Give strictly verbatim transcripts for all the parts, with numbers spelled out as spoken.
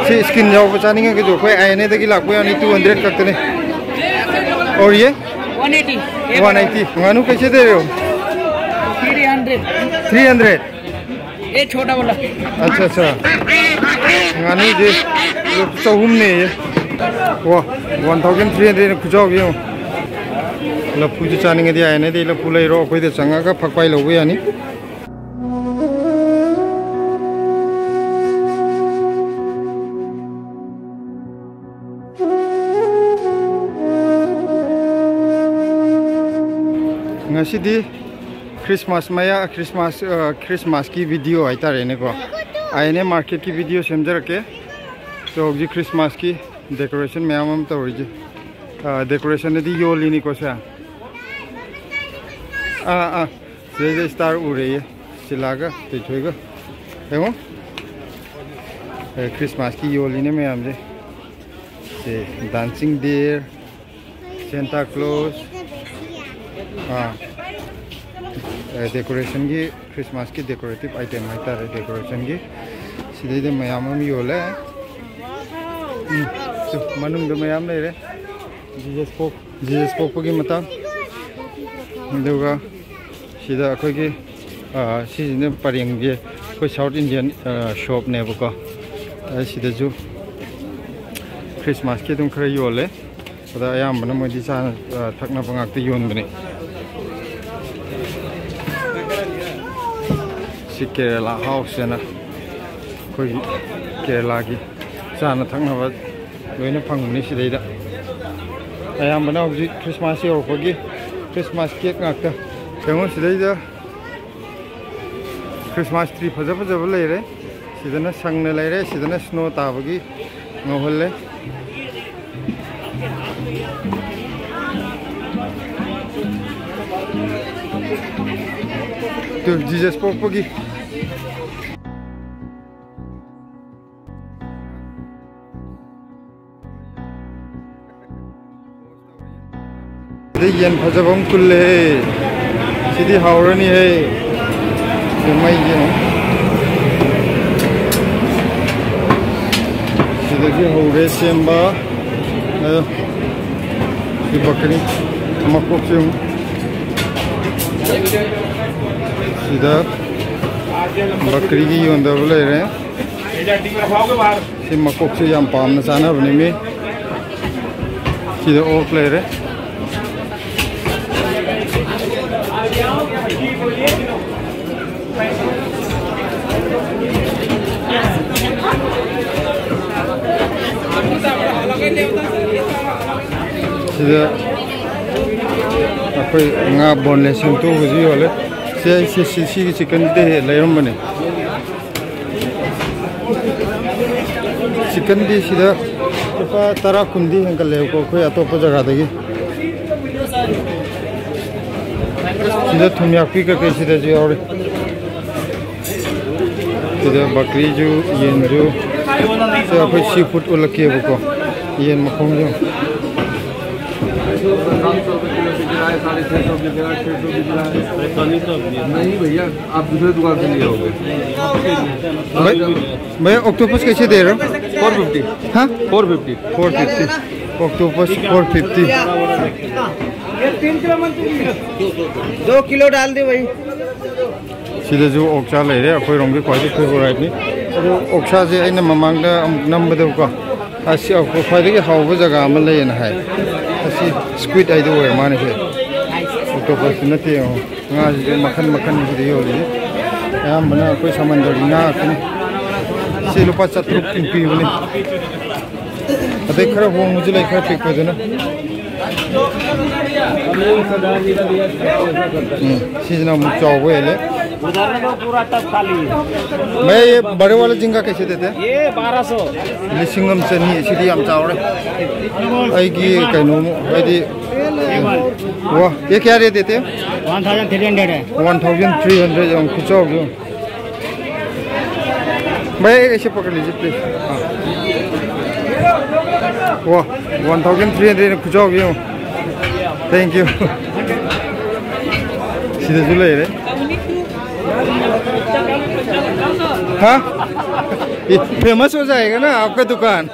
ꯁꯤ ꯁ꯭ꯀꯤꯟ ꯌꯥꯎꯕ ꯆꯥꯅꯤꯡꯉꯒꯁꯨ ꯑꯩꯈꯣꯏ ꯑꯥꯏ ꯑꯦꯟ ꯑꯦꯗꯒꯤ ꯂꯥꯛꯄ ꯌꯥꯅꯤ, ꯇꯨ ꯍꯟꯗ꯭ꯔꯦꯠ ꯈꯛꯇꯅꯤ꯫ ꯑꯣꯔꯤꯌꯦ? One eighty. ꯉꯥꯅꯨ ꯀꯩꯁꯦ ꯂꯩꯔꯣ? Three hundred. ꯑꯦ ꯆꯣꯇꯥ ꯋꯥꯂꯥ꯫ ꯑꯠꯆꯥ ꯑꯠꯆꯥ꯫ ꯉꯥꯅꯨꯁꯦ ꯂꯨꯄꯥ ꯆꯍꯨꯝꯅꯦꯌꯦ꯫ ꯋꯥ, ꯋꯥꯟ ꯊꯥꯎꯖꯟ ꯊ꯭ꯔꯤ ꯍꯟꯗ꯭ꯔꯦꯠꯅ ꯈꯨꯆꯥꯎꯁꯦ ꯌꯦꯡꯉꯣ꯫ ꯂꯐꯨꯁꯨ ꯆꯥꯅꯤꯡꯉꯗꯤ ꯑꯥꯏ ꯑꯦꯟ ꯑꯦꯗꯒꯤ ꯂꯐꯨ ꯂꯩꯔꯣ, ꯑꯩꯈꯣꯏꯗ ꯆꯪꯉꯒ ꯐꯛꯄꯥꯏ ꯂꯧꯕ ꯌꯥꯅꯤ꯫ ꯉꯁꯤꯗꯤ ꯈ꯭ꯔꯤꯁꯃꯥꯁ ꯃꯌꯥ, ꯈ꯭ꯔꯤꯁꯃꯥꯁ, ꯑ, ꯈ꯭ꯔꯤꯁꯃꯥꯁꯀꯤ ꯚꯤꯗꯤꯑꯣ ꯍꯥꯏꯇꯥꯔꯦꯅꯦꯀꯣ, ꯑꯥꯏ ꯑꯦꯟ ꯑꯦ ꯃꯥꯔꯀꯦꯠꯀꯤ ꯚꯤꯗꯤꯑꯣ ꯁꯦꯝꯖꯔꯛꯀꯦ꯫ ꯑꯗꯣ ꯍꯧꯖꯤꯛ ꯈ꯭ꯔꯤꯁꯃꯥꯁꯀꯤ ꯗꯦꯀꯣꯔꯦꯁꯟ ꯃꯌꯥꯝ ꯑꯃ ꯇꯧꯔꯤꯁꯦ꯫ ꯑ, ꯗꯦꯀꯣꯔꯦꯁꯟꯗꯗꯤ ꯌꯣꯜꯂꯤꯅꯤꯀꯣ ꯁꯦ꯫ ꯑꯥ, ꯑꯥ, ꯁꯤꯗꯩꯗ ꯁ꯭ꯇꯥꯔ ꯎꯔꯦꯌꯦ, ꯁꯤꯂꯥꯒ ꯇꯣꯏꯊꯣꯏꯒ꯫ ꯌꯦꯡꯉꯣ꯫ ꯑꯦ, ꯈ꯭ꯔꯤꯁꯃꯥꯁꯀꯤ ꯌꯣꯜꯂꯤꯅꯦ ꯃꯌꯥꯝꯁꯦ꯫ ꯁꯦ, ꯗꯥꯟꯁꯤꯡ ꯕꯤꯌꯔ, ꯁꯦꯟꯇꯥ ꯀ꯭ꯂꯣꯁ꯫ ꯑꯥ꯫ ꯑꯦ, ꯗꯦꯀꯣꯔꯦꯁꯟꯒꯤ, ꯈ꯭ꯔꯤꯁꯃꯥꯁꯀꯤ ꯗꯦꯀꯣꯔꯦꯇꯤꯞ ꯑꯥꯏꯇꯦꯝ ꯍꯥꯏꯇꯥꯔꯦ, ꯗꯦꯀꯣꯔꯦꯁꯟꯒꯤ꯫ ꯁꯤꯗꯩꯗ ꯃꯌꯥꯝ ꯑꯃ ꯌꯣꯜꯂꯦ꯫ ꯎꯝ, ꯁꯤ ꯃꯅꯨꯡꯗ ꯃꯌꯥꯝ ꯂꯩꯔꯦ꯫ ꯖꯤꯖꯁ ꯄꯣꯛ-, ꯖꯤꯖꯁ ꯄꯣꯛꯄꯒꯤ ꯃꯇꯥꯡ꯫ ꯑꯗꯨꯒ ꯁꯤꯗ ꯑꯩꯈꯣꯏꯒꯤ, ꯑ, ꯁꯤꯁꯤꯅ ꯄꯔꯦꯡꯁꯦ ꯑꯩꯈꯣꯏ ꯁꯥꯎꯠ ꯏꯟꯗꯤꯌꯟ, ꯑ, ꯁꯣꯞꯅꯦꯕꯀꯣ꯫ ꯑ, ꯁꯤꯗꯁꯨ ꯈ꯭ꯔꯤꯁꯃꯥꯁꯀꯤ ꯑꯗꯨꯝ ꯈꯔ ꯌꯣꯜꯂꯦ꯫ ꯑꯗ ꯑꯌꯥꯝꯕꯅ ꯃꯣꯏꯗꯤ ꯆꯥꯅ, ꯑ, ꯊꯛꯅꯕ ꯉꯥꯛꯇ ꯌꯣꯟꯕꯅꯦ꯫ ꯁꯤ ꯀꯦꯔꯦꯂꯥ ꯍꯥꯎꯁ ꯍꯥꯏꯅ ꯑꯩꯈꯣꯏꯒꯤ ꯀꯦꯔꯦꯂꯥꯒꯤ ꯆꯥꯅ ꯊꯛꯅꯕ ꯂꯣꯏꯅ ꯐꯪꯕꯅꯤ ꯁꯤꯗꯩꯗ꯫ ꯑꯌꯥꯝꯕꯅ ꯍꯧꯖꯤꯛ ꯈ꯭ꯔꯤꯁꯃꯥꯁ ꯌꯧꯔꯛꯄꯒꯤ ꯈ꯭ꯔꯤꯁꯃꯥꯁ ꯀꯦꯛ ꯉꯥꯛꯇ꯫ ꯌꯦꯡꯉꯣ ꯁꯤꯗꯩꯗ ꯈ꯭ꯔꯤꯁꯃꯥꯁ ꯇ꯭ꯔꯤ ꯐꯖ ꯐꯖꯕ ꯂꯩꯔꯦ꯫ ꯁꯤꯗꯅ ꯁꯪꯅ ꯂꯩꯔꯦ, ꯁꯤꯗꯅ ꯁ꯭ꯅꯣ ꯇꯥꯕꯒꯤ ꯉꯧꯍꯜꯂꯦ꯫ ꯇꯨ, ꯖꯤꯖꯁ ꯄꯣꯛꯄꯒꯤ꯫ ꯁꯤꯗ ꯌꯦꯟ ꯐꯖꯕ ꯑꯃ ꯈꯨꯜꯂꯦ꯫ ꯁꯤꯗꯤ ꯍꯥꯎꯔꯅꯤꯍꯦ꯫ ꯁꯤ ꯃꯩ ꯌꯦꯡꯉꯣ꯫ ꯁꯤꯗꯒꯤ ꯍꯧꯔꯦ ꯁꯦꯝꯕ꯫ ꯑ, ꯁꯤ ꯕꯀ꯭ꯔꯤ ꯃꯀꯣꯛꯁꯦ ꯑꯃꯨꯛ ꯁꯤꯗ ꯕꯀ꯭ꯔꯤꯒꯤ ꯌꯣꯟꯗꯕ ꯂꯩꯔꯦ꯫ ꯁꯤ ꯃꯀꯣꯛꯁꯦ ꯌꯥꯝ ꯄꯥꯝꯅ ꯆꯥꯅꯕꯅꯤ ꯃꯤ꯫ ꯁꯤꯗ ꯑꯣꯛ ꯂꯩꯔꯦ꯫ ꯁꯤꯗ ꯑꯩꯈꯣꯏ ꯉꯥ ꯕꯣꯟꯂꯦꯁ ꯁꯦꯝꯗꯣꯛꯑꯒꯁꯨ ꯌꯣꯜꯂꯦ꯫ ꯁꯤ, ꯁꯤ, ꯁꯤ, ꯁꯤꯒꯤ ꯆꯤꯛꯀꯟꯗꯤ ꯍꯦꯛ ꯂꯩꯔꯝꯕꯅꯦ꯫ ꯆꯤꯛꯀꯟꯗꯤ ꯁꯤꯗ ꯂꯨꯄꯥ ꯇꯔꯥ ꯀꯨꯟꯗꯤ ꯍꯦꯟꯒꯠꯂꯦꯕꯀꯣ, ꯑꯩꯈꯣꯏ ꯑꯇꯣꯞꯄ ꯖꯒꯥꯗꯒꯤ꯫ ꯁꯤꯗ ꯊꯨꯝꯌꯥꯛꯄꯤ ꯀꯩꯀꯩ ꯁꯤꯗꯁꯨ ꯌꯥꯎꯔꯤ꯫ ꯁꯤꯗ ꯕꯀ꯭ꯔꯤꯁꯨ, ꯌꯦꯟꯁꯨ, ꯁꯤꯗ ꯑꯩꯈꯣꯏ ꯁꯤ ꯐꯨꯗ ꯎꯠꯂꯛꯀꯦꯕꯀꯣ, ꯌꯦꯟ ꯃꯈꯣꯡꯁꯨ꯫ सात सौ रुपये किलो बिक रहा है, साढ़े छः सौ बिक रहा है, छः सौ बिक रहा है। नहीं भैया, आप दूसरे दुकान से लिए होंगे। भाई, भैया, ऑक्टोपस कैसे दे रहे हो? Four fifty. हाँ, four fifty. Four fifty. Octopus four fifty. दो किलो डाल दे भाई। ꯁꯤꯗꯁꯨ ꯑꯣꯛꯁꯥ ꯂꯩꯔꯦ, ꯑꯩꯈꯣꯏꯔꯣꯝꯒꯤ ꯈ꯭ꯋꯥꯏꯗꯒꯤ ꯐꯦꯕꯣꯔꯥꯏꯠꯅꯤ꯫ ꯑꯗꯨ ꯑꯣꯛꯁꯥꯁꯦ ꯑꯩꯅ ꯃꯃꯥꯡꯗ ꯑꯃꯨꯛ ꯅꯝꯕꯗꯀꯣ, ꯑꯁꯤ ꯑꯩꯈꯣꯏ ꯈ꯭ꯋꯥꯏꯗꯒꯤ ꯍꯥꯎꯕ ꯖꯒꯥ ꯑꯃ ꯂꯩꯌꯦꯅ ꯍꯥꯏ꯫ ꯑꯁꯤ ꯁ꯭ꯀ꯭ꯋꯤꯠ ꯍꯥꯏꯗꯣ ꯑꯣꯏꯔ ꯃꯥꯅꯦ ꯁꯦ꯫ ꯑꯣꯛꯇꯣꯄꯁꯇꯤ ꯅꯠꯇꯦ, ꯌꯦꯡꯉꯣ꯫ ꯉꯥꯁꯤꯁꯨ ꯃꯈꯟ ꯃꯈꯟ ꯁꯤꯗ ꯌꯣꯜꯂꯤꯁꯦ꯫ ꯑꯌꯥꯝꯕꯅ ꯑꯩꯈꯣꯏ ꯁꯃꯟꯗꯔꯒꯤ ꯉꯥ ꯉꯥꯛꯇꯅꯤ꯫ ꯁꯤ ꯂꯨꯄꯥ ꯆꯥꯇ꯭ꯔꯨꯛ ꯄꯤꯕꯅꯤ꯫ ꯑꯗꯩ ꯈꯔ ꯍꯣꯡꯕꯁꯨ ꯂꯩ, ꯈꯔ ꯄꯤꯛꯄꯗꯨꯅ꯫ ꯎꯝ, ꯁꯤꯁꯤꯅ ꯑꯃꯨꯛ ꯆꯥꯎꯕ ꯍꯦꯜꯂꯦ꯫ उधर में तो पूरा टप खाली है। मैं ये बड़े वाला झींगा कैसे देते हैं? ये बारह सौ। ꯂꯤꯁꯤꯡ ꯑꯃ ꯆꯅꯤ꯫ ꯁꯤꯗꯤ ꯌꯥꯝ ꯆꯥꯎꯔꯦ꯫ ꯑꯩꯒꯤ ꯀꯩꯅꯣꯃꯨꯛ ꯍꯥꯏꯗꯤ, ꯋꯥ, ये क्या रेट देते हैं? वन थाउजेंड थ्री हंड्रेड है। वन थाउजेंड थ्री हंड्रेड, ꯌꯥꯝ ꯈꯨꯆꯥꯎꯗꯣ꯫ भैया, एक ऐसे पकड़ लीजिए, प्लीज। हाँ। वाह, वन थाउजेंड थ्री हंड्रेड, खुश हो गया हूँ। Thank you. सीधे जुलाई रे। हाँ? ये फेमस हो जाएगा ना आपका दुकान।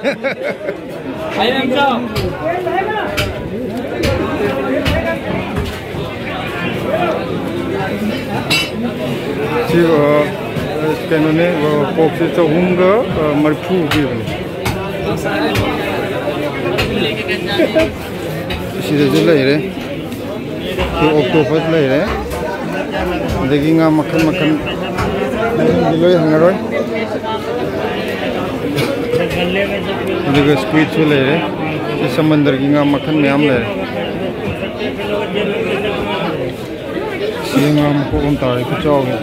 ꯁꯤ, ꯑ, ꯀꯩꯅꯣꯅꯦ, ꯑ, ꯄꯣꯛꯁꯦ ꯆꯍꯨꯝꯒ, ꯑ, ꯃꯔꯤꯐꯨ ꯄꯤꯕꯅꯦ꯫ ꯁꯤꯗꯁꯨ ꯂꯩꯔꯦ꯫ ꯁꯤ ꯑꯣꯛꯇꯣꯄꯁ ꯂꯩꯔꯦ꯫ ꯑꯗꯒꯤ ꯉꯥ ꯃꯈꯜ ꯃꯈꯜ ꯂꯣꯏ ꯍꯪꯉꯔꯣꯏ꯫ ꯑꯗꯨꯒ ꯁ꯭ꯀ꯭ꯋꯤꯠꯁꯨ ꯂꯩꯔꯦ꯫ ꯁꯤ ꯁꯃꯟꯗꯔꯒꯤ ꯉꯥ ꯃꯈꯜ ꯃꯌꯥꯝ ꯂꯩꯔꯦ꯫ ꯁꯤ ꯉꯥ ꯃꯀꯣꯛ ꯑꯃ ꯇꯥꯔꯦ, ꯈꯨꯆꯥꯎꯁꯦ꯫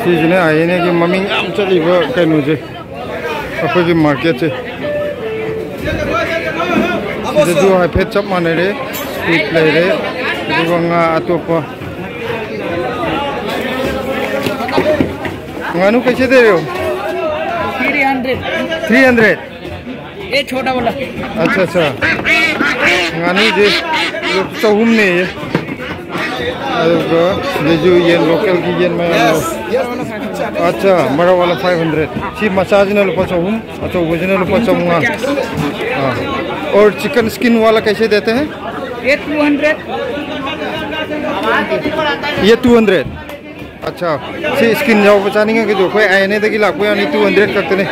ꯁꯤꯁꯤꯅ ꯑꯥꯏ ꯑꯦꯟ ꯑꯦꯒꯤ ꯃꯃꯤꯡ ꯌꯥꯝ ꯆꯠꯂꯤꯕ ꯀꯩꯅꯣꯁꯦ, ꯑꯩꯈꯣꯏꯒꯤ ꯃꯥꯔꯀꯦꯠꯁꯦ꯫ ꯁꯤꯗꯁꯨ ꯍꯥꯏꯐꯦꯠ ꯆꯞ ꯃꯥꯟꯅꯔꯦ, ꯁ꯭ꯀ꯭ꯋꯤꯠ ꯂꯩꯔꯦ, ꯑꯗꯨꯒ ꯉꯥ ꯑꯇꯣꯞꯄ꯫ ꯉꯥꯅꯨ कैसे दे रहे हो? Three hundred. Three hundred. ये छोटा वाला। अच्छा, अच्छा। ꯉꯥꯅꯨꯁꯦ ꯆꯍꯨꯝꯅꯦꯌꯦ꯫ ꯑꯗꯨꯒ ꯁꯤꯗꯁꯨ ꯌꯦꯟ, ꯂꯣꯀꯦꯜꯒꯤ ꯌꯦꯟ ꯃꯌꯥꯝ ꯂꯩ꯫ ꯑꯠꯆꯥ, ꯃꯔꯥ ꯋꯥꯂꯥ ꯐꯥꯏꯚ ꯍꯟꯗ꯭ꯔꯦꯠ꯫ ꯁꯤ ꯃꯆꯥꯁꯤꯅ ꯂꯨꯄꯥ ꯆꯍꯨꯝ, ꯑꯆꯧꯕꯁꯤꯅ ꯂꯨꯄꯥ ꯆꯥꯝꯃꯉꯥ꯫ ꯑꯥ꯫ और चिकन स्किन वाला कैसे देते हैं? ये टू हंड्रेड। ये टू हंड्रेड। अच्छा, ꯁꯤ स्किन ꯌꯥꯎꯕ ꯆꯥꯅꯤꯡꯉꯒꯁꯨ ꯑꯩꯈꯣꯏ ꯑꯥꯏ ꯑꯦꯟ ꯑꯦꯗꯒꯤ ꯂꯥꯛꯄ ꯌꯥꯅꯤ, टू हंड्रेड ꯈꯛꯇꯅꯦ꯫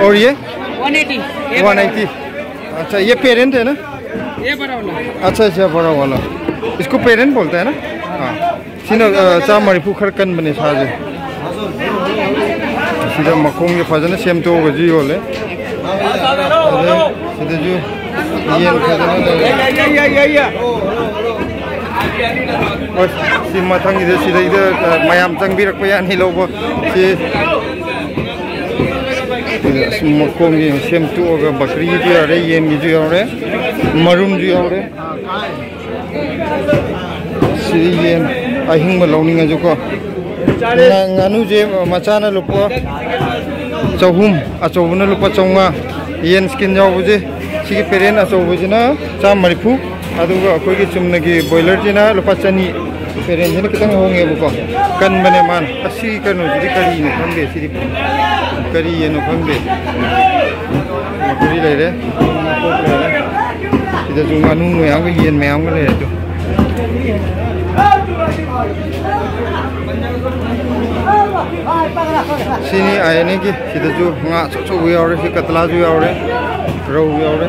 और ये? One eighty. One eighty. अच्छा, ये पेरेंट है ना? ये बड़ा वाला। अच्छा, अच्छा, बड़ा वाला। इसको पेरेंट बोलते हैं ना? हाँ। ꯁꯤꯅ, ꯑ, ꯆꯥꯝꯃ ꯃꯔꯤꯐꯨ ꯈꯔ ꯀꯟꯕꯅꯦ ꯁꯥꯁꯦ꯫ ꯁꯤꯗ ꯃꯈꯣꯡꯁꯦ ꯐꯖꯅ ꯁꯦꯝꯗꯣꯛꯑꯒꯁꯨ ꯌꯣꯜꯂꯦ꯫ ꯑꯗꯩ ꯁꯤꯗꯁꯨ ꯌꯦꯟ ꯐꯖꯅ ꯂꯩꯔꯦ꯫ ꯍꯣꯏ, ꯁꯤ ꯃꯊꯪꯒꯤꯗ ꯁꯤꯗꯩꯗ, ꯑ, ꯃꯌꯥꯝ ꯆꯪꯕꯤꯔꯛꯄ ꯌꯥꯅꯤ ꯂꯧꯕ꯫ ꯁꯤ, ꯑꯁ, ꯃꯈꯣꯡꯁꯦ ꯁꯦꯝꯗꯣꯛꯑꯒ ꯕꯀ꯭ꯔꯤꯒꯤꯁꯨ ꯌꯥꯎꯔꯦ, ꯌꯦꯟꯒꯤꯁꯨ ꯌꯥꯎꯔꯦ, ꯃꯔꯨꯝꯁꯨ ꯌꯥꯎꯔꯦ꯫ ꯁꯤꯗꯤ ꯌꯦꯟ ꯑꯍꯤꯡꯕ ꯂꯧꯅꯤꯡꯉꯁꯨꯀꯣ꯫ ꯉꯥ-, ꯉꯥꯅꯨꯁꯦ ꯃꯆꯥꯅ ꯂꯨꯄꯥ ꯆꯍꯨꯝ, ꯑꯆꯧꯕꯅ ꯂꯨꯄꯥ ꯆꯥꯝꯃꯉꯥ꯫ ꯌꯦꯟ ꯁ꯭ꯀꯤꯟ ꯌꯥꯎꯕꯁꯦ, ꯁꯤꯒꯤ ꯄꯦꯔꯦꯟ ꯑꯆꯧꯕꯁꯤꯅ ꯆꯥꯝꯃ ꯃꯔꯤꯐꯨ, ꯑꯗꯨꯒ ꯑꯩꯈꯣꯏꯒꯤ ꯆꯨꯝꯅꯒꯤ ꯕꯣꯏꯂꯔꯁꯤꯅ ꯂꯨꯄꯥ ꯆꯅꯤ꯫ ꯄꯦꯔꯦꯟꯁꯤꯅ ꯈꯤꯇꯪ ꯍꯣꯡꯉꯦꯕꯀꯣ꯫ ꯀꯟꯕꯅꯦ ꯃꯥꯅ꯫ ꯑꯁꯤ ꯀꯩꯅꯣꯁꯤꯗꯤ ꯀꯔꯤꯅꯣ ꯈꯪꯗꯦ꯫ ꯁꯤꯗꯤ ꯀꯔꯤꯅꯣ ꯈꯪꯗꯦ꯫ ꯃꯀꯨꯔꯤ ꯂꯩꯔꯦ, ꯃꯀꯣꯛ ꯂꯩꯔꯦ꯫ ꯁꯤꯗꯁꯨ ꯉꯥꯅꯨ ꯃꯌꯥꯝꯒ ꯌꯦꯟ ꯃꯌꯥꯝꯒ ꯂꯩꯔꯦ꯫ ꯑꯗꯨ ꯁꯤꯅꯤ ꯑꯥꯏ ꯑꯦꯟ ꯑꯦꯒꯤ꯫ ꯁꯤꯗꯁꯨ ꯉꯥ ꯑꯆꯧ ꯑꯆꯧꯕ ꯌꯥꯎꯔꯦ꯫ ꯁꯤ ꯀꯇꯂꯥꯁꯨ ꯌꯥꯎꯔꯦ, ꯔꯧ ꯌꯥꯎꯔꯦ꯫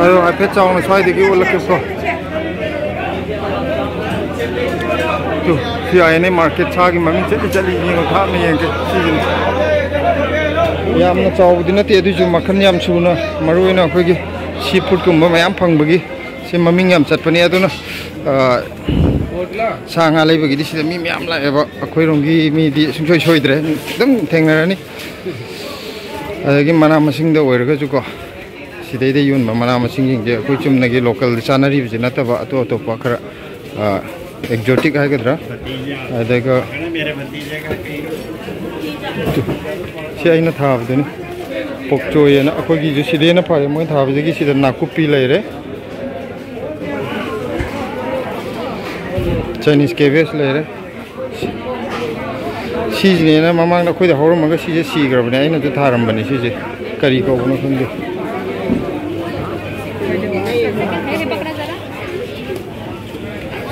ꯑꯗꯣ ꯍꯥꯏꯐꯦꯠ ꯆꯥꯎꯅ ꯁ꯭ꯋꯥꯏꯗꯒꯤ ꯎꯠꯂꯛꯀꯦꯀꯣ꯫ Two, C I N A market ꯁꯥꯒꯤ ꯃꯃꯤꯡ ꯆꯠꯂꯤ ꯆꯠꯂꯤ ꯌꯦꯡꯉꯣ, ꯊꯥꯞꯅ ꯌꯦꯡꯒꯦ꯫ ꯁꯤꯁꯤꯅꯤ꯫ ꯌꯥꯝꯅ ꯆꯥꯎꯕꯗꯤ ꯅꯠꯇꯦ, ꯑꯗꯨꯏꯁꯨ ꯃꯈꯜ ꯌꯥꯝ ꯁꯨꯅ, ꯃꯔꯨ ꯑꯣꯏꯅ ꯑꯩꯈꯣꯏꯒꯤ ꯁꯤ ꯐꯨꯗꯀꯨꯝꯕ ꯃꯌꯥꯝ ꯐꯪꯕꯒꯤ ꯁꯤ ꯃꯃꯤꯡ ꯌꯥꯝ ꯆꯠꯄꯅꯦ꯫ ꯑꯗꯨꯅ, ꯑ, ꯁꯥ ꯉꯥ ꯂꯩꯕꯒꯤꯗꯤ ꯁꯤꯗ ꯃꯤ ꯃꯌꯥꯝ ꯂꯥꯛꯑꯦꯕ꯫ ꯑꯩꯈꯣꯏꯔꯣꯝꯒꯤ ꯃꯤꯗꯤ ꯁꯨꯡꯁꯣꯏ ꯁꯣꯏꯗ꯭ꯔꯦ, ꯑꯗꯨꯝ ꯊꯦꯡꯅꯔꯅꯤ꯫ ꯑꯗꯒꯤ ꯃꯅꯥ ꯃꯁꯤꯡꯗ ꯑꯣꯏꯔꯒꯁꯨꯀꯣ, ꯁꯤꯗꯩꯗ ꯌꯣꯟꯕ ꯃꯅꯥ ꯃꯁꯤꯡꯁꯤꯡꯁꯦ ꯑꯩꯈꯣꯏ ꯆꯨꯝꯅꯒꯤ ꯂꯣꯀꯦꯜꯗ ꯆꯥꯅꯔꯤꯕꯁꯤ ꯅꯠꯇꯕ, ꯑꯇꯣꯞ ꯑꯇꯣꯞꯄ ꯈꯔ, ꯑ, ꯑꯦꯛꯖꯣꯇꯤꯛ ꯍꯥꯏꯒꯗ꯭ꯔꯥ? ꯑꯗꯨꯒ ꯁꯤ ꯑꯩꯅ ꯊꯥꯕꯗꯨꯅꯤ, ꯄꯣꯛꯆꯣꯏ ꯍꯥꯏꯅ꯫ ꯑꯩꯈꯣꯏꯒꯤꯁꯨ ꯁꯤꯗꯩꯅ ꯐꯔꯦ, ꯃꯣꯏ ꯊꯥꯕꯗꯒꯤ꯫ ꯁꯤꯗ ꯅꯥꯀꯨꯞꯄꯤ ꯂꯩꯔꯦ, ꯆꯥꯏꯅꯤꯁ ꯀꯦꯕꯦꯖ ꯂꯩꯔꯦ꯫ ꯁꯤꯁꯤꯅꯦꯅ ꯃꯃꯥꯡꯗ ꯑꯩꯈꯣꯏꯗ ꯍꯧꯔꯝꯃꯒ ꯁꯤꯁꯦ ꯁꯤꯈ꯭ꯔꯕꯅꯦ, ꯑꯩꯅꯁꯨ ꯊꯥꯔꯝꯕꯅꯦ꯫ ꯁꯤꯁꯦ ꯀꯔꯤ ꯀꯧꯕꯅꯣ ꯈꯪꯗꯦ꯫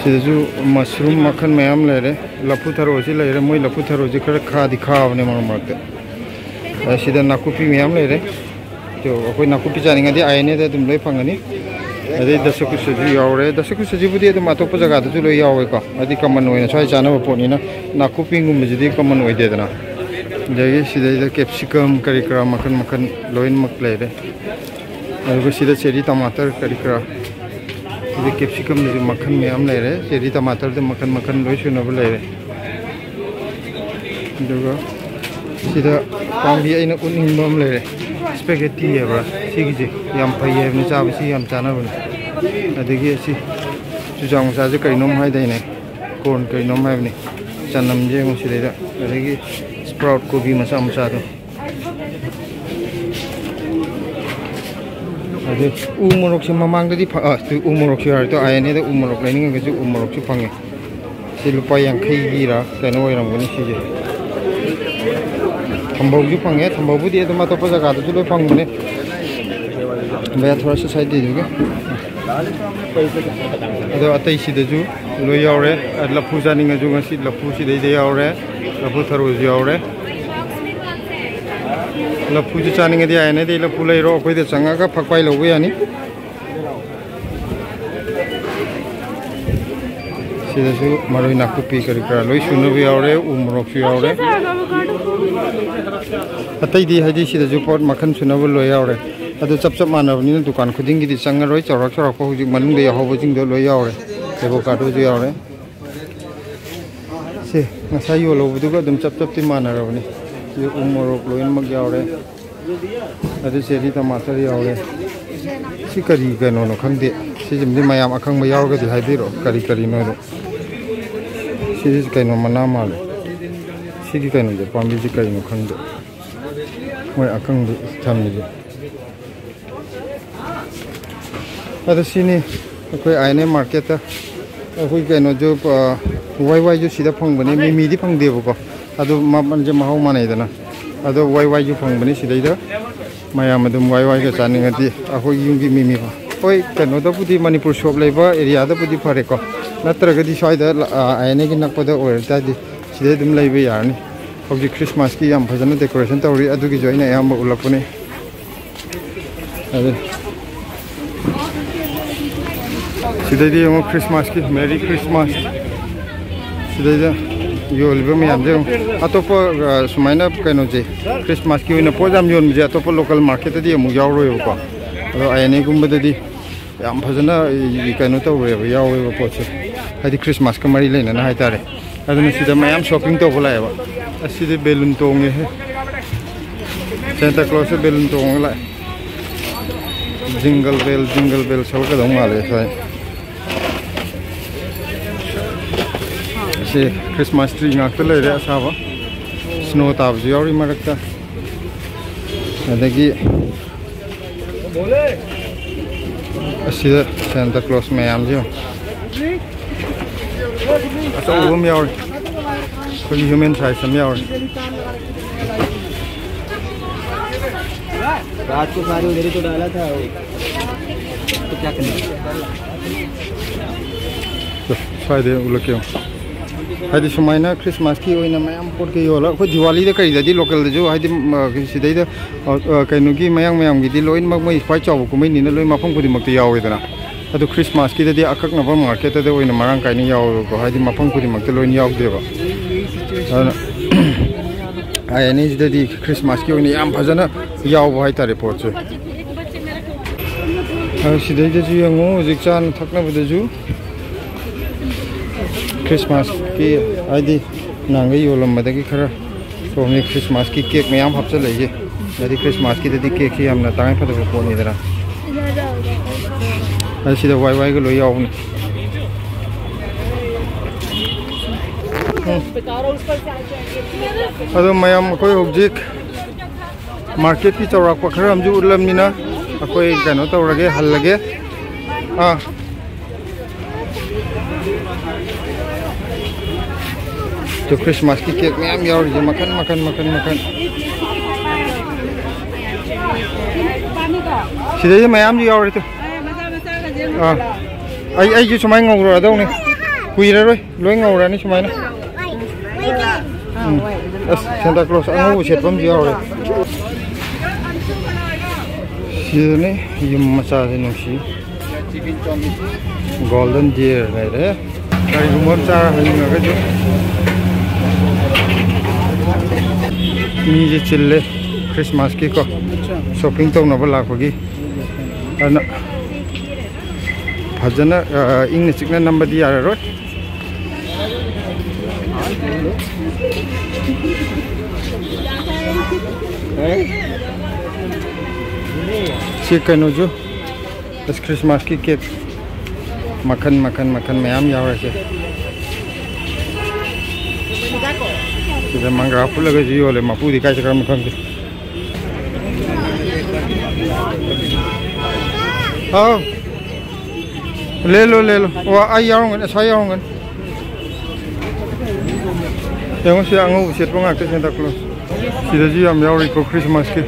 ꯁꯤꯗꯁꯨ ꯃꯁꯔꯨꯝ ꯃꯈꯜ ꯃꯌꯥꯝ ꯂꯩꯔꯦ꯫ ꯂꯐꯨ ꯊꯔꯣꯁꯤ ꯂꯩꯔꯦ꯫ ꯃꯣꯏ ꯂꯐꯨ ꯊꯔꯣꯁꯤ ꯈꯔ ꯈꯥꯗꯤ ꯈꯥꯕꯅꯦ ꯃꯔꯛ ꯃꯔꯛꯇ꯫ ꯑ, ꯁꯤꯗ ꯅꯥꯀꯨꯞꯄꯤ ꯃꯌꯥꯝ ꯂꯩꯔꯦ꯫ ꯑꯗꯣ ꯑꯩꯈꯣꯏ ꯅꯥꯀꯨꯞꯄꯤ ꯆꯥꯅꯤꯡꯉꯗꯤ ꯑꯥꯏ ꯑꯦꯟ ꯑꯦꯗ ꯑꯗꯨꯝ ꯂꯣꯏ ꯐꯪꯒꯅꯤ꯫ ꯑꯗꯩ ꯗꯁꯀꯨꯁꯁꯨ ꯌꯥꯎꯔꯦ꯫ ꯗꯁꯀꯨꯁꯁꯤꯕꯨꯗꯤ ꯑꯗꯨꯝ ꯑꯇꯣꯞꯄ ꯖꯒꯥꯗꯁꯨ ꯂꯣꯏ ꯌꯥꯎꯋꯦꯀꯣ, ꯍꯥꯏꯗꯤ ꯀꯃꯟ ꯑꯣꯏꯅ ꯁ꯭ꯋꯥꯏ ꯆꯥꯅꯕ ꯄꯣꯠꯅꯤꯅ꯫ ꯅꯥꯀꯨꯞꯄꯤꯒꯨꯝꯕꯁꯤꯗꯤ ꯀꯃꯟ ꯑꯣꯏꯗꯦꯗꯅ꯫ ꯑꯗꯒꯤ ꯁꯤꯗꯩꯗ ꯀꯦꯞꯁꯤꯀꯝ ꯀꯔꯤ ꯀꯔꯥ ꯃꯈꯜ ꯃꯈꯜ ꯂꯣꯏꯅꯃꯛ ꯂꯩꯔꯦ꯫ ꯑꯗꯨꯒ ꯁꯤꯗ ꯆꯦꯔꯤ ꯇꯃꯥꯇꯔ ꯀꯔꯤ ꯀꯔꯥ, ꯁꯤꯗ ꯀꯦꯞꯁꯤꯀꯝꯗꯁꯨ ꯃꯈꯜ ꯃꯌꯥꯝ ꯂꯩꯔꯦ, ꯆꯦꯔꯤ ꯇꯃꯥꯇꯔꯗ ꯃꯈꯜ ꯃꯈꯜ ꯂꯣꯏ ꯁꯨꯅꯕ ꯂꯩꯔꯦ꯫ ꯑꯗꯨꯒ ꯁꯤꯗ ꯄꯥꯝꯕꯤ ꯑꯩꯅ ꯎꯠꯅꯤꯡꯕ ꯑꯃ ꯂꯩꯔꯦ, ꯏꯁꯄꯦꯒꯦꯇꯤ ꯍꯥꯏꯕ꯭ꯔꯥ, ꯁꯤꯒꯤꯁꯦ ꯌꯥꯝ ꯐꯩ ꯍꯥꯏꯕꯅꯤ, ꯆꯥꯕꯁꯤ ꯌꯥꯝ ꯆꯥꯅꯕꯅꯤ꯫ ꯑꯗꯒꯤ ꯑꯁꯤ ꯆꯨꯖꯥꯛ ꯃꯆꯥꯁꯦ ꯀꯩꯅꯣꯝ ꯍꯥꯏꯗꯥꯏꯅꯦ, ꯀꯣꯔꯟ ꯀꯩꯅꯣꯝ ꯍꯥꯏꯕꯅꯤ꯫ ꯆꯅꯝꯁꯦ ꯌꯦꯡꯉꯨ ꯁꯤꯗꯩꯗ, ꯑꯗꯒꯤ ꯁ꯭ꯄ꯭ꯔꯥꯎꯠ ꯀꯣꯕꯤ ꯃꯆꯥ ꯃꯆꯥꯗꯣ꯫ ꯑꯗꯩ ꯎ ꯃꯣꯔꯣꯛꯁꯦ ꯃꯃꯥꯡꯗꯗꯤ ꯐ-, ꯑ, ꯎ ꯃꯣꯔꯣꯛꯁꯨ ꯌꯥꯎꯔꯦ꯫ ꯑꯗꯣ ꯑꯥꯏ ꯑꯦꯟ ꯑꯦꯗ ꯎ ꯃꯣꯔꯣꯛ ꯂꯩꯅꯤꯡꯉꯒꯁꯨ ꯎ ꯃꯣꯔꯣꯛꯁꯨ ꯐꯪꯉꯦ꯫ ꯁꯤ ꯂꯨꯄꯥ ꯌꯥꯡꯈꯩꯒꯤꯔ ꯀꯩꯅꯣ ꯑꯣꯏꯔꯝꯒꯅꯤ ꯁꯤꯁꯦ꯫ ꯊꯝꯕꯧꯁꯨ ꯐꯪꯉꯦ, ꯊꯝꯕꯧꯕꯨꯗꯤ ꯑꯗꯨꯝ ꯑꯇꯣꯞꯄ ꯖꯒꯥꯗꯁꯨ ꯂꯣꯏ ꯐꯪꯕꯅꯦ, ꯕꯌꯥꯊꯣꯔ ꯁꯣꯁꯥꯏꯇꯤꯗꯨꯒꯤ꯫ ꯑꯗꯣ ꯑꯇꯩꯁꯤꯗꯁꯨ ꯂꯣꯏ ꯌꯥꯎꯔꯦ꯫ ꯂꯐꯨ ꯆꯥꯅꯤꯡꯉꯁꯨ ꯉꯁꯤ ꯂꯐꯨ ꯁꯤꯗꯩꯗ ꯌꯥꯎꯔꯦ, ꯂꯐꯨ ꯊꯔꯣꯁꯨ ꯌꯥꯎꯔꯦ꯫ ꯂꯐꯨꯁꯨ ꯆꯥꯅꯤꯡꯉꯗꯤ ꯑꯥꯏ ꯑꯦꯟ ꯑꯦꯗꯩ ꯂꯐꯨ ꯂꯩꯔꯣ, ꯑꯩꯈꯣꯏꯗ ꯆꯪꯉꯒ ꯐꯛꯄꯥꯏ ꯂꯧꯕ ꯌꯥꯅꯤ꯫ ꯁꯤꯗꯁꯨ ꯃꯔꯣꯏ ꯅꯥꯀꯨꯞꯄꯤ ꯀꯔꯤ ꯀꯔꯥ ꯂꯣꯏ ꯁꯨꯅꯕ ꯌꯥꯎꯔꯦ, ꯎ ꯃꯣꯔꯣꯛꯁꯨ ꯌꯥꯎꯔꯦ꯫ ꯑꯇꯩꯗꯤ ꯍꯥꯏꯗꯤ ꯁꯤꯗꯁꯨ ꯄꯣꯠ ꯃꯈꯜ ꯁꯨꯅꯕ ꯂꯣꯏ ꯌꯥꯎꯔꯦ꯫ ꯑꯗꯨ ꯆꯞ ꯆꯞ ꯃꯥꯟꯅꯕꯅꯤꯅ ꯗꯨꯀꯥꯟ ꯈꯨꯗꯤꯡꯒꯤꯗꯤ ꯆꯪꯉꯔꯣꯏ꯫ ꯆꯥꯎꯔꯥꯛ ꯆꯥꯎꯔꯥꯛꯄ ꯍꯧꯖꯤꯛ ꯃꯅꯨꯡꯗ ꯌꯥꯎꯍꯧꯕꯁꯤꯡꯗꯣ ꯂꯣꯏ ꯌꯥꯎꯔꯦ꯫ ꯑꯦꯚꯣꯀꯥꯗꯣꯁꯨ ꯌꯥꯎꯔꯦ꯫ ꯁꯤ ꯉꯁꯥꯏ ꯌꯣꯜꯍꯧꯕꯗꯨꯒ ꯑꯗꯨꯝ ꯆꯞ ꯆꯞꯇꯤ ꯃꯥꯟꯅꯔꯕꯅꯤ꯫ ꯁꯤ ꯎ ꯃꯣꯔꯣꯛ ꯂꯣꯏꯅꯃꯛ ꯌꯥꯎꯔꯦ꯫ ꯑꯗꯨ ꯆꯦꯔꯤ ꯇꯃꯥꯇꯔ ꯌꯥꯎꯔꯦ꯫ ꯁꯤ ꯀꯔꯤ ꯀꯩꯅꯣꯅꯣ ꯈꯪꯗꯦ꯫ ꯁꯤꯁꯤꯃꯗꯤ ꯃꯌꯥꯝ ꯑꯈꯪꯕ ꯌꯥꯎꯔꯒꯗꯤ ꯍꯥꯏꯕꯤꯔꯛꯑꯣ, ꯀꯔꯤ ꯀꯔꯤꯅꯣꯗꯣ꯫ ꯁꯤꯁꯤ ꯀꯩꯅꯣ ꯃꯅꯥ ꯃꯥꯜꯂꯦ꯫ ꯁꯤꯒꯤ ꯀꯩꯅꯣꯁꯦ, ꯄꯥꯝꯕꯤꯁꯦ ꯀꯩꯅꯣ ꯈꯪꯗꯦ꯫ ꯃꯣꯏ ꯑꯀꯪꯕ ꯊꯝꯃꯤꯁꯦ꯫ ꯑꯗꯣ ꯁꯤꯅꯤ ꯑꯩꯈꯣꯏ ꯑꯥꯏ ꯑꯦꯟ ꯑꯦ ꯃꯥꯔꯀꯦꯠꯇ꯫ ꯑꯩꯈꯣꯏ ꯀꯩꯅꯣꯁꯨ, ꯑ, ꯋꯥꯏ ꯋꯥꯏꯁꯨ ꯁꯤꯗ ꯐꯪꯕꯅꯦ, ꯃꯤꯃꯤꯗꯤ ꯐꯪꯗꯦꯕꯀꯣ꯫ ꯑꯗꯨ ꯃꯃꯜꯁꯦ ꯃꯍꯥꯎ ꯃꯥꯟꯅꯩꯗꯅ꯫ ꯑꯗꯣ ꯋꯥꯏ ꯋꯥꯏꯁꯨ ꯐꯪꯕꯅꯤ ꯁꯤꯗꯩꯗ꯫ ꯃꯌꯥꯝ ꯑꯗꯨꯝ ꯋꯥꯏ ꯋꯥꯏꯒ ꯆꯥꯅꯤꯡꯉꯗꯤ ꯑꯩꯈꯣꯏ ꯌꯨꯝꯒꯤ ꯃꯤꯃꯤ ꯐ-, ꯍꯣꯏ, ꯀꯩꯅꯣꯗꯕꯨꯗꯤ, ꯃꯅꯤꯄꯨꯔ ꯁꯣꯞ ꯂꯩꯕ ꯑꯦꯔꯤꯌꯥꯗꯕꯨꯗꯤ ꯐꯔꯦꯀꯣ꯫ ꯅꯠꯇ꯭ꯔꯒꯗꯤ ꯁ꯭ꯋꯥꯏꯗ ꯂ-, ꯑ, ꯑꯥꯏ ꯑꯦꯟ ꯑꯦꯒꯤ ꯅꯛꯄꯗ ꯑꯣꯏꯔ ꯇꯥꯔꯗꯤ ꯁꯤꯗꯩ ꯑꯗꯨꯝ ꯂꯩꯕ ꯌꯥꯔꯅꯤ꯫ ꯍꯧꯖꯤꯛ ꯈ꯭ꯔꯤꯁꯃꯥꯁꯀꯤ ꯌꯥꯝ ꯐꯖꯅ ꯗꯦꯀꯣꯔꯦꯁꯟ ꯇꯧꯔꯤ, ꯑꯗꯨꯒꯤꯁꯨ ꯑꯩꯅ ꯑꯌꯥꯝꯕ ꯎꯠꯂꯛꯄꯅꯤ꯫ ꯑꯗꯨ ꯁꯤꯗꯩꯗꯤ ꯌꯦꯡꯉꯣ, ꯈ꯭ꯔꯤꯁꯃꯥꯁꯀꯤ, ꯃꯦꯔꯤ ꯈ꯭ꯔꯤꯁꯃꯥꯁ꯫ ꯁꯤꯗꯩꯗ ꯌꯣꯜꯂꯤꯕ ꯃꯌꯥꯝꯁꯦ ꯌꯦꯡꯉꯣ꯫ ꯑꯇꯣꯞꯄ, ꯑ, ꯁꯨꯃꯥꯏꯅ ꯀꯩꯅꯣꯁꯦ, ꯈ꯭ꯔꯤꯁꯃꯥꯁꯀꯤ ꯑꯣꯏꯅ ꯄꯣꯠ ꯌꯥꯝ ꯌꯣꯟꯕꯁꯦ ꯑꯇꯣꯞꯄ ꯂꯣꯀꯦꯜ ꯃꯥꯔꯀꯦꯠꯇꯗꯤ ꯑꯃꯨꯛ ꯌꯥꯎꯔꯣꯏꯕꯀꯣ꯫ ꯑꯗꯣ ꯑꯥꯏ ꯑꯦꯟ ꯑꯦꯒꯨꯝꯕꯗꯗꯤ ꯌꯥꯝ ꯐꯖꯅ, ꯏ, ꯀꯩꯅꯣ ꯇꯧꯋꯦꯕ, ꯌꯥꯎꯋꯦꯕ ꯄꯣꯠꯁꯦ꯫ ꯍꯥꯏꯗꯤ ꯈ꯭ꯔꯤꯁꯃꯥꯁꯀ ꯃꯔꯤ ꯂꯩꯅꯅ ꯍꯥꯏꯇꯥꯔꯦ꯫ ꯑꯗꯨꯅ ꯁꯤꯗ ꯃꯌꯥꯝ ꯁꯣꯞꯄꯤꯡ ꯇꯧꯕ ꯂꯥꯛꯑꯦꯕ꯫ ꯑꯁꯤꯗꯤ ꯕꯦꯂꯨꯟ ꯇꯣꯡꯉꯦꯍꯦ꯫ ꯁꯦꯟꯇꯥ ꯀ꯭ꯂꯣꯁꯁꯦ ꯕꯦꯂꯨꯟ ꯇꯣꯡꯉꯒ ꯂꯥꯛꯑꯦ꯫ ꯖꯤꯡꯒꯜ ꯕꯦꯜ, ꯖꯤꯡꯒꯜ ꯕꯦꯜ ꯁꯛꯂꯛꯀꯗꯧ ꯃꯥꯜꯂꯦ ꯁ꯭ꯋꯥꯏ꯫ ꯁꯤ ꯈ꯭ꯔꯤꯁꯃꯥꯁ ꯇ꯭ꯔꯤ ꯉꯥꯛꯇ ꯂꯩꯔꯦ ꯑꯁꯥꯕ꯫ ꯁ꯭ꯅꯣ ꯇꯥꯕꯁꯨ ꯌꯥꯎꯔꯤ ꯃꯔꯛꯇ꯫ ꯑꯗꯒꯤ ꯑꯁꯤꯗ ꯁꯦꯟꯇꯥ ꯀ꯭ꯂꯣꯁ ꯃꯌꯥꯝꯁꯦ ꯌꯦꯡꯉꯣ꯫ ꯑꯆꯧꯕ ꯑꯃ ꯌꯥꯎꯔꯤ꯫ ꯑꯩꯈꯣꯏꯒꯤ human size ꯑꯃ ꯌꯥꯎꯔꯤ꯫ रात को सारे उधर ही तो डाला था वो। तो क्या करना है? ꯁ꯭ꯋꯥꯏꯗ ꯎꯠꯂꯛꯀꯦ꯫ ꯍꯥꯏꯗꯤ ꯁꯨꯃꯥꯏꯅ ꯈ꯭ꯔꯤꯁꯃꯥꯁꯀꯤ ꯑꯣꯏꯅ ꯃꯌꯥꯝ ꯄꯣꯠꯀ ꯌꯣꯜꯂ, ꯑꯩꯈꯣꯏ ꯗꯤꯋꯥꯂꯤꯗ ꯀꯔꯤꯗꯗꯤ ꯂꯣꯀꯦꯜꯗꯁꯨ ꯍꯥꯏꯗꯤ, ꯁꯤꯗꯩꯗ ꯀꯩꯅꯣꯒꯤ ꯃꯌꯥꯡ ꯃꯌꯥꯝꯒꯤꯗꯤ ꯂꯣꯏꯅꯃꯛ ꯃꯣꯏ ꯈ꯭ꯋꯥꯏ ꯆꯥꯎꯕ ꯀꯨꯝꯍꯩꯅꯤꯅ ꯂꯣꯏ ꯃꯐꯝ ꯈꯨꯗꯤꯡꯃꯛꯇ ꯌꯥꯎꯋꯦꯗꯅ꯫ ꯑꯗꯨ ꯈ꯭ꯔꯤꯁꯃꯥꯁꯀꯤꯗꯗꯤ ꯑꯀꯛꯅꯕ ꯃꯥꯔꯀꯦꯠꯇꯗ ꯑꯣꯏꯅ ꯃꯔꯥꯡ ꯀꯥꯏꯅ ꯌꯥꯎꯋꯦꯕꯀꯣ, ꯍꯥꯏꯗꯤ ꯃꯐꯝ ꯈꯨꯗꯤꯡꯃꯛꯇ ꯂꯣꯏꯅ ꯌꯥꯎꯗꯦꯕ꯫ ꯑꯗꯨꯅ ꯑꯥꯏ ꯑꯦꯟ ꯑꯦꯁꯤꯗꯗꯤ ꯈ꯭ꯔꯤꯁꯃꯥꯁꯀꯤ ꯑꯣꯏꯅ ꯌꯥꯝ ꯐꯖꯅ ꯌꯥꯎꯕ ꯍꯥꯏꯇꯥꯔꯦ ꯄꯣꯠꯁꯦ꯫ ꯑꯗꯨ ꯁꯤꯗꯩꯗꯁꯨ ꯌꯦꯡꯉꯨ, ꯍꯧꯖꯤꯛ ꯆꯥꯅ ꯊꯛꯅꯕꯗꯁꯨ ꯈ꯭ꯔꯤꯁꯃꯥꯁꯀꯤ ꯍꯥꯏꯗꯤ ꯅꯍꯥꯟꯈꯩ ꯌꯣꯜꯂꯝꯕꯗꯒꯤ ꯈꯔ ꯁꯣꯝꯁꯦ ꯈ꯭ꯔꯤꯁꯃꯥꯁꯀꯤ ꯀꯦꯛ ꯃꯌꯥꯝ ꯍꯥꯞꯆꯜꯂꯛꯏꯁꯦ꯫ ꯍꯥꯏꯗꯤ ꯈ꯭ꯔꯤꯁꯃꯥꯁꯀꯤꯗꯗꯤ ꯀꯦꯛꯁꯤ ꯌꯥꯝꯅ ꯇꯉꯥꯏ ꯐꯗꯕ ꯄꯣꯠꯅꯤꯗꯅ꯫ ꯑꯗꯨ ꯁꯤꯗ ꯋꯥꯏ ꯋꯥꯏꯒ ꯂꯣꯏ ꯌꯥꯎꯕꯅꯤ꯫ ꯎꯝ꯫ ꯑꯗꯣ ꯃꯌꯥꯝ ꯑꯩꯈꯣꯏ ꯍꯧꯖꯤꯛ ꯃꯥꯔꯀꯦꯠꯀꯤ ꯆꯥꯎꯔꯥꯛꯄ ꯈꯔ ꯑꯃꯁꯨ ꯎꯠꯂꯝꯅꯤꯅ ꯑꯩꯈꯣꯏ ꯀꯩꯅꯣ ꯇꯧꯔꯒꯦ, ꯍꯜꯂꯒꯦ꯫ ꯑꯥ꯫ ꯈ꯭ꯔꯤꯁꯃꯥꯁꯀꯤ ꯀꯦꯛ ꯃꯌꯥꯝ ꯌꯥꯎꯔꯤꯁꯦ ꯃꯈꯟ ꯃꯈꯟ ꯃꯈꯟ ꯃꯈꯟ꯫ ꯁꯤꯗꯩꯗ ꯃꯌꯥꯝꯁꯨ ꯌꯥꯎꯔꯤ ꯇꯨ꯫ ꯑꯥ꯫ ꯑꯩ ꯑꯩꯁꯨ ꯁꯨꯃꯥꯏꯅ ꯉꯧꯔꯛꯑꯗꯧꯅꯤ꯫ ꯀꯨꯏꯔꯔꯣꯏ꯫ ꯂꯣꯏ ꯉꯧꯔꯅꯤ ꯁꯨꯃꯥꯏꯅ꯫ ꯎꯝ꯫ ꯑꯁ, ꯁꯦꯟꯇꯥ ꯀ꯭ꯂꯣꯁ ꯑꯉꯧꯕ ꯁꯦꯠꯄ ꯑꯃꯁꯨ ꯌꯥꯎꯔꯦ꯫ ꯁꯤꯗꯅꯤ ꯌꯨꯝ ꯃꯆꯥꯁꯦ ꯅꯨꯡꯁꯤ꯫ ꯒꯣꯜꯗꯟ ꯗꯤꯌꯔ ꯂꯩꯔꯦ꯫ ꯀꯔꯤꯒꯨꯝꯕ ꯑꯃ ꯆꯥꯔ ꯍꯟꯅꯤꯡꯉꯒꯁꯨ꯫ ꯃꯤꯁꯦ ꯆꯤꯜꯂꯦ ꯈ꯭ꯔꯤꯁꯃꯥꯁꯀꯤꯀꯣ꯫ ꯁꯣꯞꯄꯤꯡ ꯇꯧꯅꯕ ꯂꯥꯛꯄꯒꯤ꯫ ꯑꯗꯨꯅ ꯐꯖꯅ, ꯑ, ꯏꯪꯅ ꯆꯤꯛꯅ ꯅꯝꯕꯗꯤ ꯌꯥꯔꯔꯣꯏ꯫ ꯁꯤ ꯀꯩꯅꯣꯁꯨ, ꯑꯁ, ꯈ꯭ꯔꯤꯁꯃꯥꯁꯀꯤ ꯀꯦꯛ ꯃꯈꯟ ꯃꯈꯟ ꯃꯈꯟ ꯃꯌꯥꯝ ꯌꯥꯎꯔꯦ ꯁꯦ꯫ ꯁꯤꯗ ꯃꯪꯒ꯭ꯔꯥ ꯐꯨꯠꯂꯒꯁꯨ ꯌꯣꯜꯂꯦ, ꯃꯄꯨꯗꯤ ꯀꯥꯏ ꯆꯠꯈ꯭ꯔꯕꯅꯣ ꯈꯪꯗꯦ꯫ ꯍꯥꯎ꯫ ꯂꯦꯜꯂꯣ, ꯂꯦꯜꯂꯣ꯫ ꯑꯣ, ꯑꯩ ꯌꯥꯎꯔꯝꯒꯅꯤ, ꯑꯁ꯭ꯋꯥꯏ ꯌꯥꯎꯔꯝꯒꯅꯤ꯫ ꯌꯦꯡꯉꯣ, ꯁꯤꯗ ꯑꯉꯧꯕ ꯁꯦꯠꯄ ꯉꯥꯛꯇ Santa Claus꯫ ꯁꯤꯗꯁꯨ ꯌꯥꯝ ꯌꯥꯎꯔꯤꯀꯣ Christmas ꯀꯤ꯫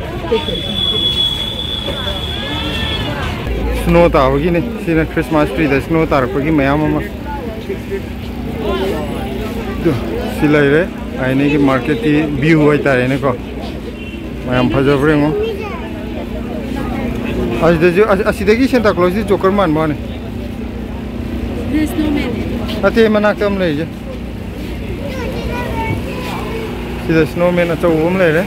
Snow ꯇꯥꯕꯒꯤꯅꯦ꯫ ꯁꯤꯅ Christmas tree ꯗ snow ꯇꯥꯔꯛꯄꯒꯤ ꯃꯌꯥꯝ ꯑꯃ꯫ ꯑꯗꯨ ꯁꯤ ꯂꯩꯔꯦ꯫ ꯑꯥꯏꯅꯤꯒꯤ market ꯀꯤ view ꯍꯥꯏꯇꯥꯔꯦꯅꯦꯀꯣ꯫ ꯃꯌꯥꯝ ꯐꯖꯕ꯭ꯔꯥ ꯌꯦꯡꯉꯣ꯫ ꯑꯁꯤꯗꯁꯨ, ꯑꯁ-, ꯑꯁꯤꯗꯒꯤ Santa Claus ꯁꯤ Joker ꯃꯥꯟꯕ ꯋꯥꯅꯤ꯫ Snowman꯫ ꯅꯠꯇꯦ, ꯃꯅꯥꯛꯇ ꯑꯃ ꯂꯩꯔꯤꯁꯦ꯫ ꯁꯤꯗ snowman ꯑꯆꯧꯕ ꯑꯃ ꯂꯩꯔꯦ꯫